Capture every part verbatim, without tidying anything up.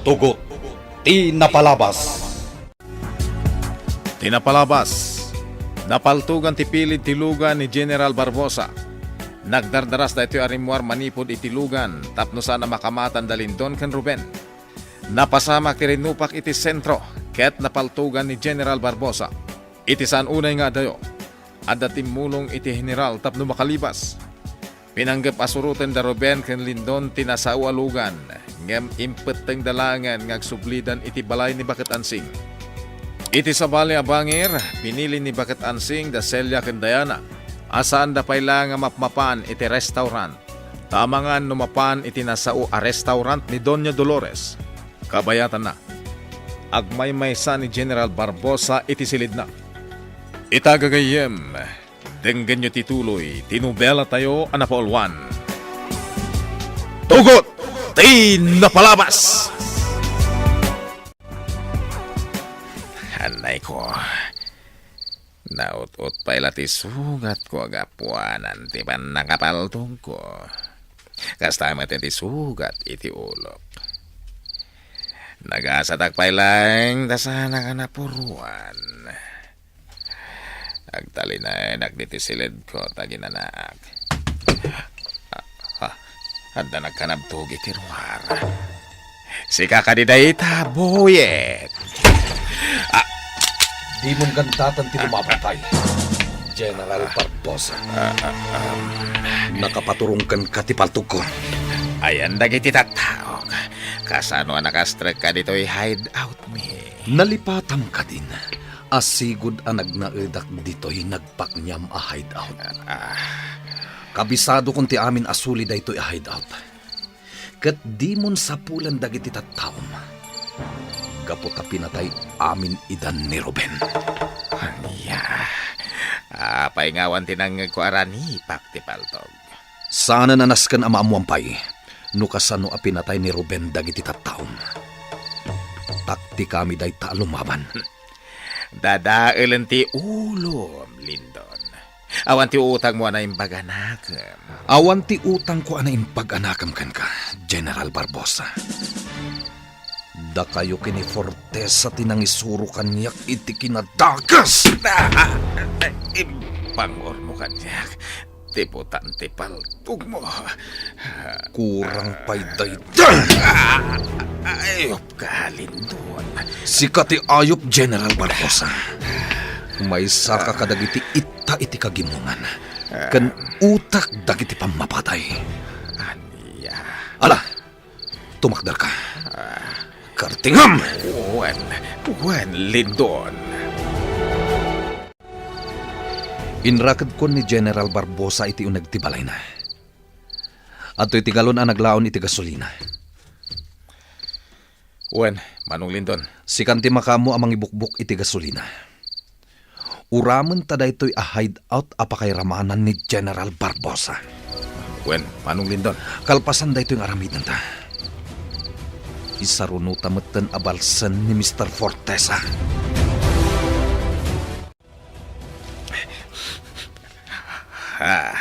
Tugot ti napalabas. Ti napalabas, napaltogan ti pilid ti lugan ni General Barbosa. Nagdardaras daytoy a rimmuar manipud iti lugan tapno saan a makamatan da Lindon ken Ruben. Napasamak ti rinnupak iti sentro ket napaltogan ni General Barbosa. Iti saan unay nga adayo, adda timmulong iti general tapno makalibas. Pinanggep a suroten da Ruben ken Lindon ti nasao a lugan, ngem impettengda laengen nga agsublidan iti balay ni Baket Ansing. Iti sabali a bangir, pinili ni Baket Ansing da Celia ken Diana a saanda pay la nga mapmapan iti restaurant, ta amangan no mapan iti nasao a restaurant ni Doña Dolores. Kabayatanna, agmaymaysa ni General Barbosa iti silidna. Ita gagayyem, denggenyo ti tuloy ti nobelatayo a napauluan. Tugot ti napalabas! Anay ko, naut-ot pay la ti sugatko a gapuanan ti pannakapaltogko. Kasta met ti sugat iti ulok. Nagasatak pay laeng ta saanak a napuruan. Agtalinaenak ditoy silidko ta ginanaak. Ah, ah, adda nagkanabtog iti ruar. Sika kadi dayta, Boyet. Ah. Dimon gantatan ti lumabantay, General Barbosa. Ah, ah, ah. Nakapaturong kenka ti paltogko. Ayan dagiti tattaok. Kasano a nakastrekka ditoy hideout mi? Nalipatam kadin a sigud a nagnaedak ditoy nagpakniam a hideout. Ah. Kabisadokon ti amin a suli daytoy a hideout. Ket dimon sapulen dagiti tattaom. Gapu ta pinatay amin idan ni Ruben. Ania? Apay nga awan ti nangngegko a ranipak ti paltog? Saanen a nasken a maammuam pay no kasano a pinatay ni Ruben dagiti tattaom. Taktikami dayta a lumaban. Dadaelen ti ulom, Lindon. Awan ti utangmo a naimbag a nakem. Awan ti utangko a naimbag a nakem kenka, General Barbosa. Dakayo ken ni Fortesa ti nangisuro kaniak iti kinadakes. Impangurmo kaniak ti butan ti paltogmo. Kurang pay dayta. Ayop ka, Lindon. Sika ti ayop, General Barbosa. Maysaka kadagiti itta iti kagimongan ken utak dagiti pammapatay. Ania? Ala, tumakderka. Kartingam! Wen, wen, Lindon. Inrakedkon ni General Barbosa iti uneg ti balayna. Adtoy ti galon a naglaon iti gasolina. Wen, Manong Lindon. Sikan ti makaammo a mangibukbok iti gasolina. Uramen ta daytoy a hideout a pakairamanan ni General Barbosa. Wen, Manong Lindon. Kalpasan daytoy nga aramidenta, isarunota metten a balsen ni Mister Fortesa. Ah,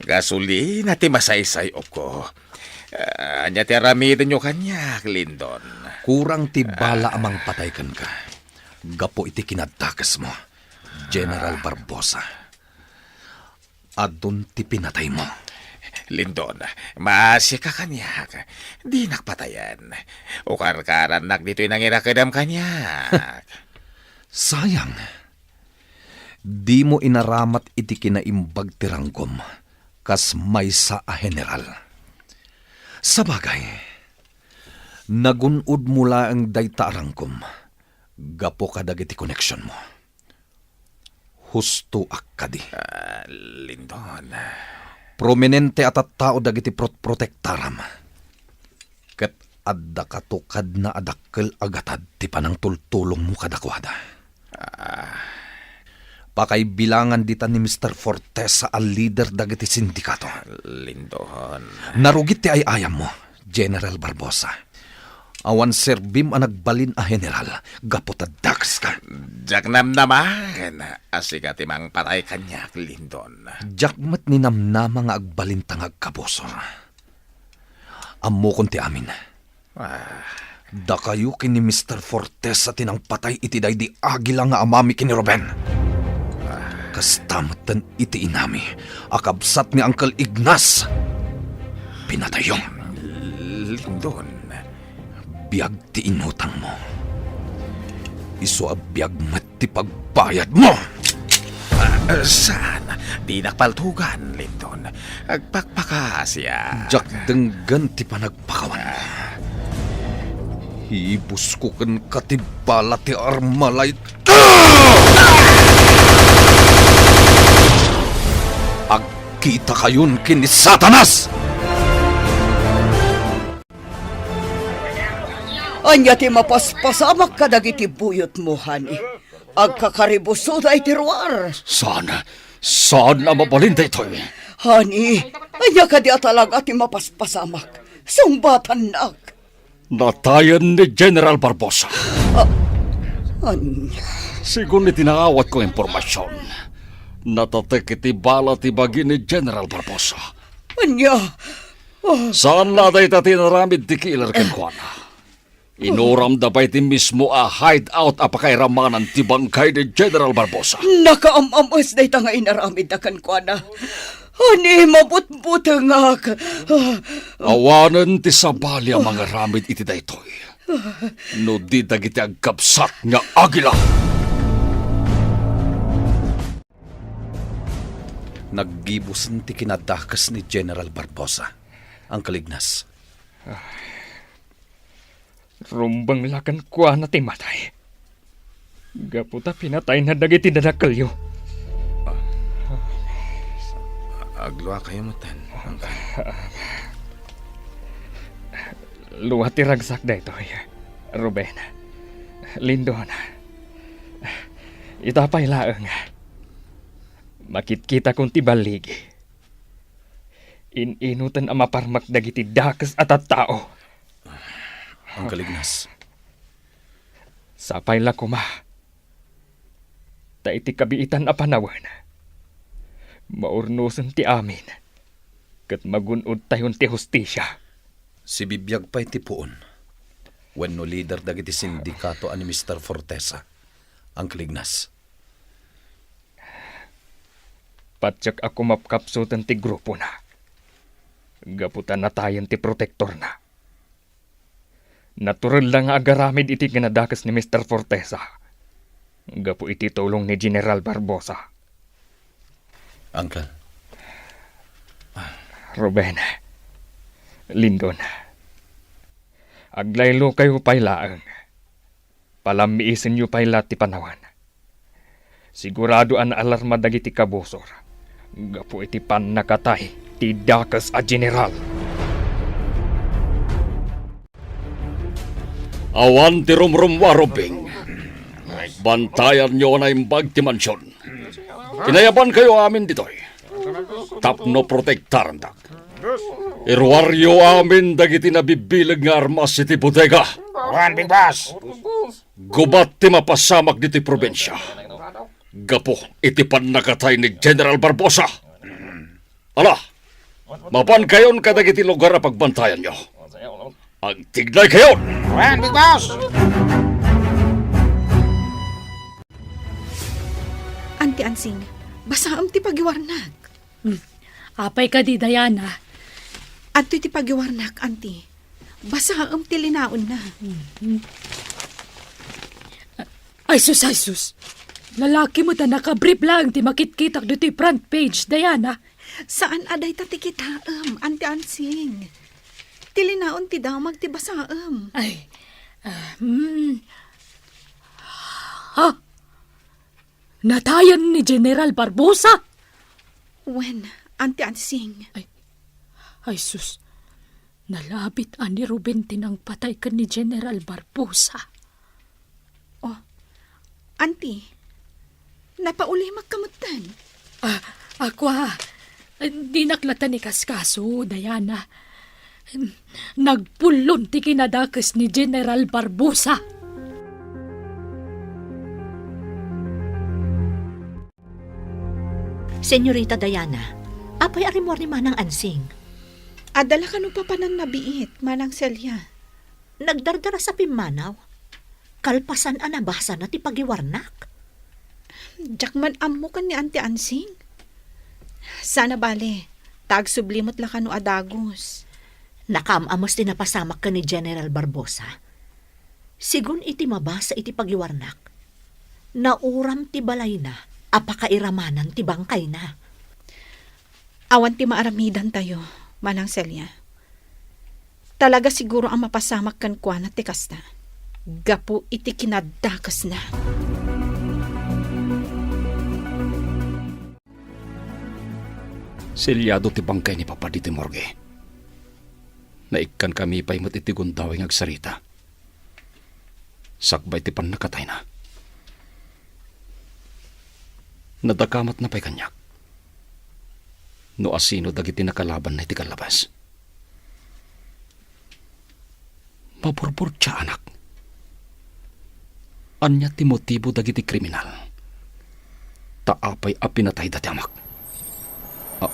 gasolina ti masaysay-opko. Ah, ania ti aramidenyo kaniak, Lindon? Kurang ti bala a mangpatay kenka gapu iti kinadakesmo, General Barbosa. Adun ti pinataymo. Lindon, maasiaka kaniak. Dinak patayen. Ukarkarannak ditoy nangirakedam kaniak. Sayang. Dimo inaramat iti kinaimbag ti ranggom kas maysa a general. Sabagay, nagun-odmo laeng dayta a ranggom gapu kadagiti koneksionmo. Hustoak kadi. Ah, Lindon. Prominente a tattao dagiti prot-, protektaram. Ket adda katukadna a dakkel a gatad ti panangtultulongmo kadakuada. Ah. Pakaibilangan dita ni Mister Fortesa a lider dagiti sindikato. Lindon. Narugit ti ay-ayammo, General Barbosa. Awan serbim a nagbalin a general gapu ta dakeska. Diak namnamaen a sika ti mangpatay kaniak, Lindon. Diak met ninamnama nga agbalinta nga agkabusor. Ammokon ti amin. Ah. Dakayo ken ni Mister Fortesa ti nangpatay iti daydi agila nga amami ken ni Ruben. Kasta metten iti inami a kabsat ni Uncle Ignas. Pinatayyo. Lindon. Biag ti inutangmo. Isu a biag met ti pagbayadmo. Ah, saan? Dinak paltugan, Lindon. Agpakpakasiak. Diak denggen ti panagpakawan. Ibusko kenka ti bala ti armalay. Agkitakayon ken ni Satanas! Ania ti mapaspasamak kadagiti buyotmo, honey? Agkakaribusoda iti ruar. Saan, saan a mabalin daytoy. Honey, ania kadi a talaga ti mapaspasamak? Sungbatannak. Natayen ni General Barbosa. Ah, ania? Sigun iti naawatko nga impormasion, natatek iti bala ti bagi ni General Barbosa. Ania? Ah. Saan la dayta ti inaramid ti killer kenkuana. Inuramda pay ti mismo a hideout a pakairamanan ti bangkay ni General Barbosa. Nakaam-ames dayta nga inaramidda kenkuana. Honey, mabutbutengak. Awanen ti sabali a mangaramid iti daytoy no di dagiti agkabsat nga agila. Naggibusen ti kinadakes ni General Barbosa, Uncle Ignas. Rumbeng la kenkuana ti matay. Gapu ta pinatayna dagiti dadakkelyo. Ah. Agluakayo metten, Uncle. Lua ti ragsak daytoy, Ruben. Lindon. Ita pay laeng. Makitkitakon ti balligi. In-inuten a maparmek dagiti dakes a tattao. Uncle Ignas. Sapay la koma. Ta iti kabiitan a panawen, maurnosen ti amin, ket magun-odtayon ti hustisia. Sibibiag pay ti puon wenno lider dagiti sindikato a ni Mister Fortesa, Uncle Ignas. Patiek a kumapkapsuten ti grupona gapu ta natayen ti protektorna. Natured la nga agaramid iti kinadakes ni Mister Fortesa gapu iti tulong ni General Barbosa. Uncle. Ruben, Lindon, aglaylo kayo pay laeng. Palammiisenyo pay la ti panawen. Sigurado a naalarma dagiti kabusor gapu iti pannakatay ti dakes a general. Awan ti rumrummuar, Ruben. Bantayanyo a naimbag ti mansion. Inayabankayo amin ditoy tapno protektarandak. Iruaryo amin dagiti nabibileg nga armas iti bodega. Wen, Big Boss. Gubat ti mapasamak ditoy probinsia gapu iti pannakatay ni General Barbosa. Ala, mapankayon kadagiti lugar a pagbantayanyo. Agtignaykayon! Wen, Big Boss! Anti Ansing, basaem ti pagiwarnak. Hmm. Apay kadi, Diana? Adtoy ti pagiwarnak, Anti. Basaem ti linaenna. Hmm. Ay sus, ay sus! Lalaki met a nakabrief laeng ti makitkitak ditoy front page, Diana. Saan a dayta ti kitaem, Anti Ansing. Ti linaon ti damag ti basaem. Ay, ah, hmm. Ha? Natayen ni General Barbosa? Wen, Anti Ansing. Ay, ay sus. Nalabit a ni Ruben ti nangpatay ken ni General Barbosa. Oh, Anti, napaulimek ka metten? Ah, ako, ah. Dinak latta ni kaskaso, Diana. Nagpullon ti kinadakes ni General Barbosa. Señorita Diana, apay a rimmuar ni Manang Ansing? Adda la kano papananna biit, Manang Celia. Nagdardarasa pimmanaw. Kalpasan a nabasana ti pagiwarnak. Diak man ammo ken ni Auntie Ansing. Sana bale, ta agsubli met la kano a dagus. Nakaam-amos ti napasamak ken ni General Barbosa. Sigun iti mabasa iti pagiwarnak, nauram ti balayna a pakairamanan ti bangkayna. Awan ti maaramidantayo, Manang Celia. Talaga siguro a mapasamak kenkuana ti kasta, gapu iti kinadakesna. Selyado ti bangkay ni Papa ditoy morgue. Naikkankami pay met iti gundaway nga agsarita. Sakbay ti pannakatayna, nadakamatna pay kaniak no asino dagiti nakalabanna iti kallabas. Maburburtiaanak. Ania ti motibo dagiti kriminal? Ta apay a pinatayda ti amak? Ah.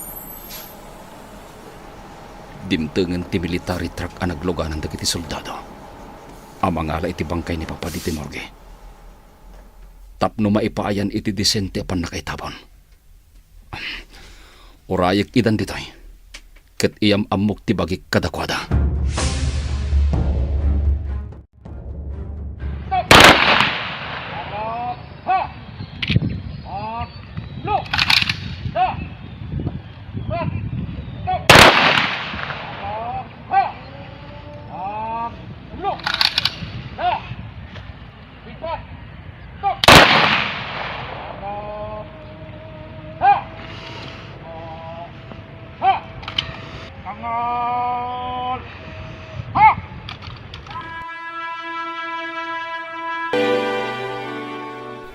Dimtengen ti military truck a nagluganan dagiti soldado a mangala iti bangkay ni Papa ditoy morgue tapno maipaayan iti disente a pannakaitabon. Urayek idan ditoy, ket iyam-ammok ti bagik kadakuada.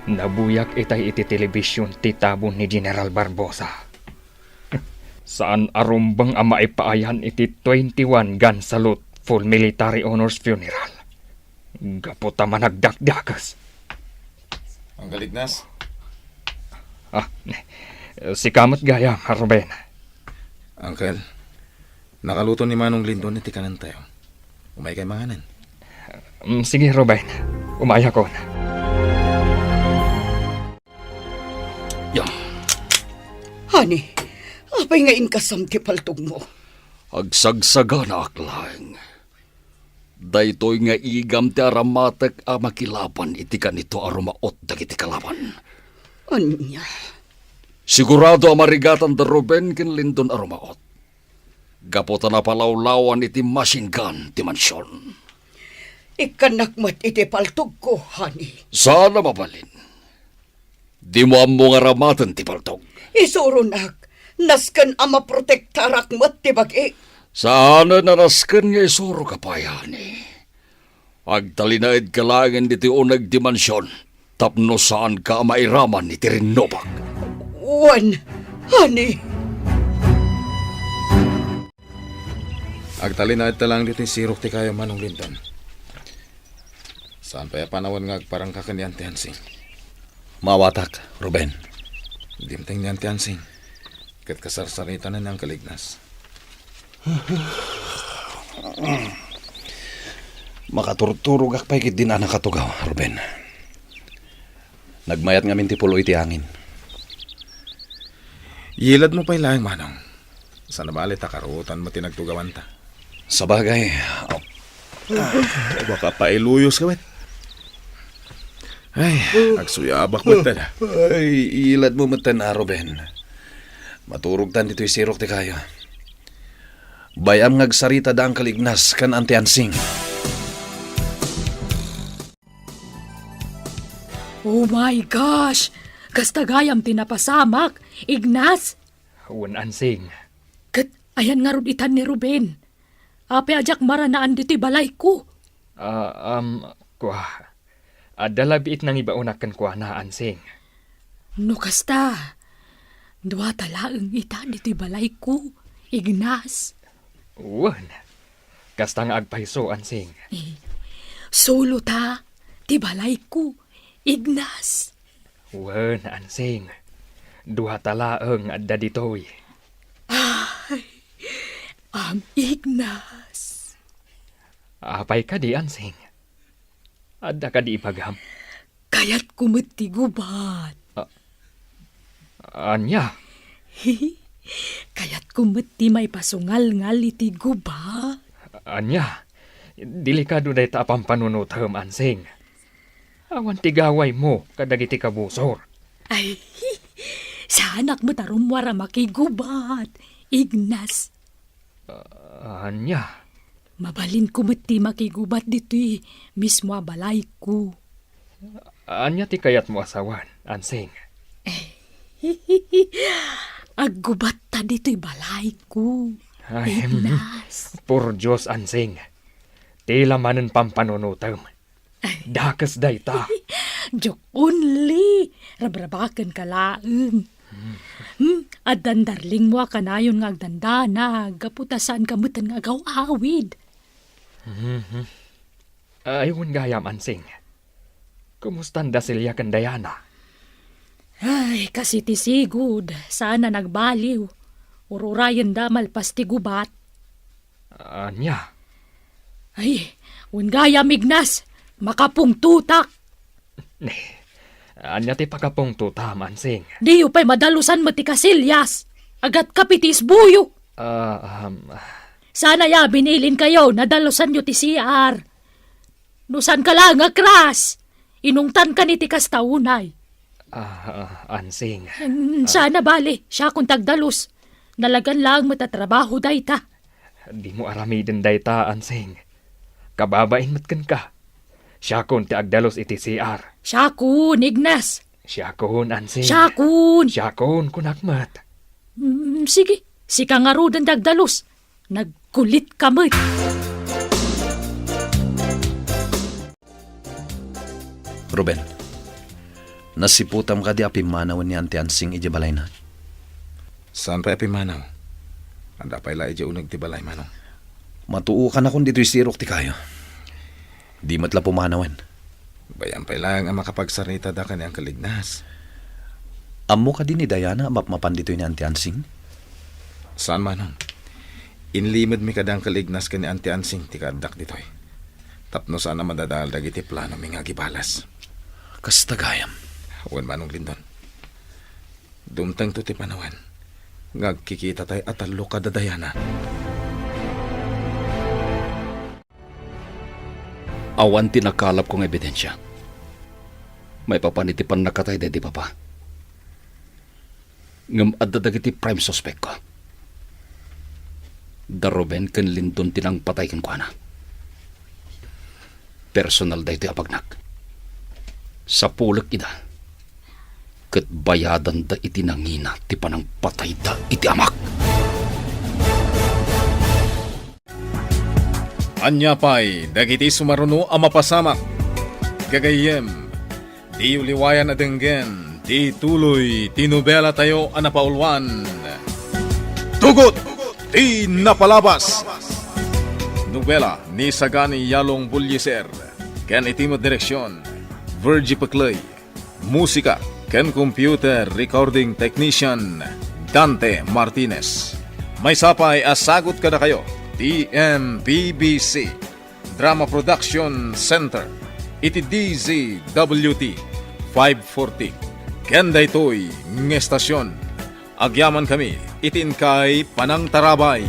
Nabuyak itay iti telebision ti tabon ni General Barbosa. Saan a rumbeng a maipaayan iti twenty-one gun salute full military honors funeral. Gapu ta managdakdakes. Uncle Ignas? Ah, sika met gayam, Ruben. Uncle, nakaluto ni Manong Lindon iti kanentayo. Umaykay manganen. Mm, sige, Ruben. Umayakon. Ya. Honey, apay nga inkasam ti paltogmo? Agsagsaganaak laeng. Daytoy nga igam ti aramatek a makilaban iti kanito a rumaot dagiti kalaban. Ania? Sigurado a marigatan da Ruben ken Lindon a rumaot. Gapu ta napalawlawan iti machine gun ti mansion. Ikkannak met iti paltogko, honey. Saan a mabalin. Dimo ammo nga aramaten ti paltog. Isuronak, nasken a maprotektarak met ti bagi. Saanen a nasken nga isurok a pay, honey. Agtalinaedka laengen ditoy uneg ti mansion tapno saanka a mairaman iti rinnubak. Wen, honey. Agtalinaedta laeng ditoy sirok ti kayo, Manong Lindon. Saan pay a panawen nga agparangka ken ni Auntie Ansing? Maawatak, Ruben. Dimteng ni Auntie Ansing. Ket kasarsaritana ni Uncle Ignas. Makaturturogak pay ketdin a nakatugaw, Ruben. Nagmayat ngamin ti pulo iti angin. Yiladmo pay laeng, Manong. Saan a bale ta karuotan met ti nagtugawanta. Sabagay, ah, baka pailuyos ka met. Ay, agsuyabak met ta. Ay, iladmo met ta, Ruben. Maturogtan ditoy sirok ti kayo. Bay-am nga agsarita da Uncle Ignas ken Auntie Ansing. Oh my gosh! Kasta gayam ti napasamak, Ignas! Wen, Ansing. Ket ayan ngarud itan ni Ruben? Apay a diak maranaan ditoy balayko? Ah, um, kua. Adda la biit nangibaonak kenkuana, Ansing. No kasta, duata laeng ita ditoy balayko, Ignas. Wen, kasta nga agpayso, Ansing. Eh, solo ta ti balayko, Ignas. Wen, Ansing. Duata laeng adda ditoy. Ay, Am Ignas. Apay kadi, Ansing? Adda kadi ibagam? Kayatko met ti gubat. Ah, ania? Kayatko met ti maipasungalngal iti gubat. Ania? Delikado dayta a pampanunotem, Ansing. Awan ti gawaymo kadagiti kabusor. Ay, saanak met a rummuar a makigubat, Ignas. Ah, ania? Mabalinko met ti makigubat ditoy mismo a balayko. Ania ti kayatmo a sawen, Ansing? Aggubatta ditoy balayko, Ay, Ignas. Por Dios, Ansing. Ti la manen pampanunotem. Dakes dayta. Joke only. Rabrabakenka laeng. Hmm, addan darlingmo a kanayon nga agdandanag, gapu ta saanka meten nga agaw-awid. Mhm. Ay, wen gayam, Ansing. Kumustan da Celia ken Diana? Ay, kas iti sigud, saan a nagbaliw. Ururayenda malpas ti gubat. Ania? Ay, wen gayam, Ignas, makapungtotak. Ne, ania ti pakapungtotam, Ansing? Diyo pay madalusan met ti kasillas. Agkatkap iti isbuyo. Ah, um, Sana ya, binilinkayo, nadalusanyo ti C R. No saanka laeng a kras, inungtankan iti kasta unay. Ah, ah, Ansing. Mm, sana bale, siakon ti agdalus. Nalagan laeng met a trabaho dayta. Dimo aramiden dayta, Ansing. Kababain met kenka. Siakon ti agdalus iti C R. Siakon, Ignas. Siakon, Ansing. Siakon. Siakon, kunak met. Mm, sige, sika ngaruden ti agdalus. Nagkulitka met. Ruben, nasiputam kadi a pimmanawen ni Auntie Ansing idiay balayna? Saan pay a pimmanaw? Adda pay la idiay uneg ti balay, Manong. Matuokan a kun ditoy sirok ti kayo. Di met la pumanawen. Bay-am pay laeng a makapagsarsarita daka ni Uncle Ignas. Ammo kadi ni Diana a mapmapan ditoy ni Auntie Ansing? Saan, Manong. Inlimedmi kadi Uncle Ignas ken ni Auntie Ansing ti kaaddak ditoy. Tapno saan a madadael dagiti planomi nga agibalas. Kasta gayam. Wen, Manong Lindon. Dumtengto ti panawen nga agkikitatay a tallo kada Diana. Awan ti nakalapko nga ebidensia maipapan iti pannakatay daydi papa. Ngem adda dagiti prime suspectko. Da Ruben ken Lindon ti nangpatay kenkuana. Personal daytoy a bagnak. Sapulek ida. Ket bayadanda iti nangina ti panangpatayda iti amak. Ania pay dagiti sumaruno a mapasamak? Gagayyem, diyo liwayan a denggen ti tuloy ti nobelatayo a napauluan, Tugot ti Napalabas. Nobela ni Sagani Yalong Bullieser ken iti met direksion, Virgie Pecley. Musika ken computer recording technician, Dante Martinez. Maysa pay a sagut kadakayo ti M P B C Drama Production Center iti D Z W T five forty. Ken daytoy nga estasion, agyamankami iti inkay panangtarabay.